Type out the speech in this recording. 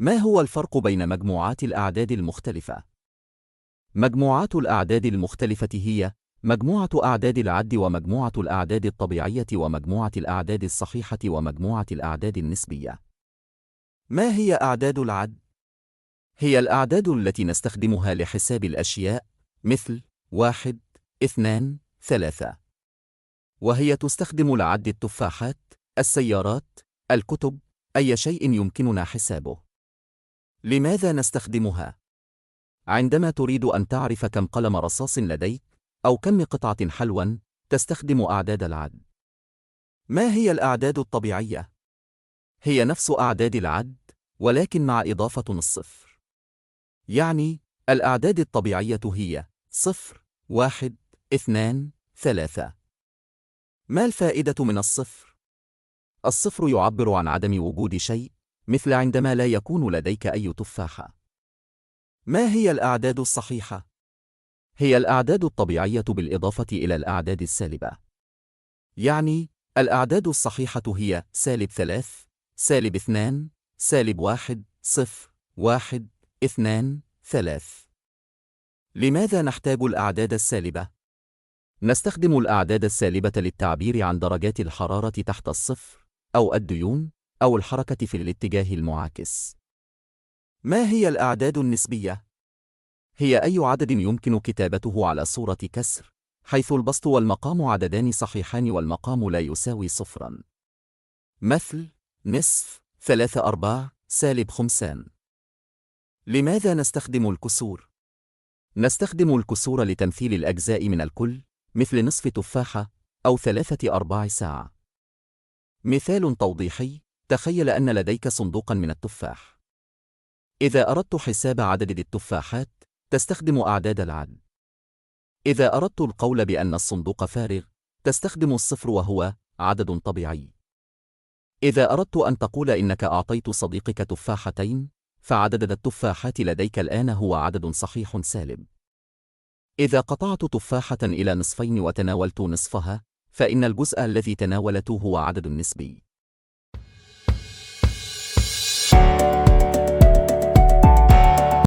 ما هو الفرق بين مجموعات الأعداد المختلفة؟ مجموعات الأعداد المختلفة هي مجموعة أعداد العد ومجموعة الأعداد الطبيعية ومجموعة الأعداد الصحيحة ومجموعة الأعداد النسبية. ما هي أعداد العد؟ هي الأعداد التي نستخدمها لحساب الأشياء مثل 1، 2، 3، وهي تستخدم لعد التفاحات، السيارات، الكتب، أي شيء يمكننا حسابه. لماذا نستخدمها؟ عندما تريد أن تعرف كم قلم رصاص لديك أو كم قطعة حلوى، تستخدم أعداد العد. ما هي الأعداد الطبيعية؟ هي نفس أعداد العد، ولكن مع إضافة الصفر. يعني، الأعداد الطبيعية هي 0، 1، 2، 3. ما الفائدة من الصفر؟ الصفر يعبر عن عدم وجود شيء، مثل عندما لا يكون لديك أي تفاحة. ما هي الأعداد الصحيحة؟ هي الأعداد الطبيعية بالإضافة إلى الأعداد السالبة. يعني، الأعداد الصحيحة هي -3، -2، -1، 0، 1، 2، 3. لماذا نحتاج الأعداد السالبة؟ نستخدم الأعداد السالبة للتعبير عن درجات الحرارة تحت الصفر، أو الديون، أو الحركة في الاتجاه المعاكس. ما هي الأعداد النسبية؟ هي أي عدد يمكن كتابته على صورة كسر، حيث البسط والمقام عددان صحيحان والمقام لا يساوي صفرا. مثل نصف، 3/4، -5. لماذا نستخدم الكسور؟ نستخدم الكسور لتمثيل الأجزاء من الكل، مثل نصف تفاحة أو 3/4 ساعة. مثال توضيحي: تخيل أن لديك صندوقا من التفاح. إذا أردت حساب عدد التفاحات، تستخدم أعداد العد. إذا أردت القول بأن الصندوق فارغ، تستخدم الصفر وهو عدد طبيعي. إذا أردت أن تقول إنك أعطيت صديقك تفاحتين، فعدد التفاحات لديك الآن هو عدد صحيح سالب. إذا قطعت تفاحة إلى نصفين وتناولت نصفها، فإن الجزء الذي تناولته هو عدد نسبي.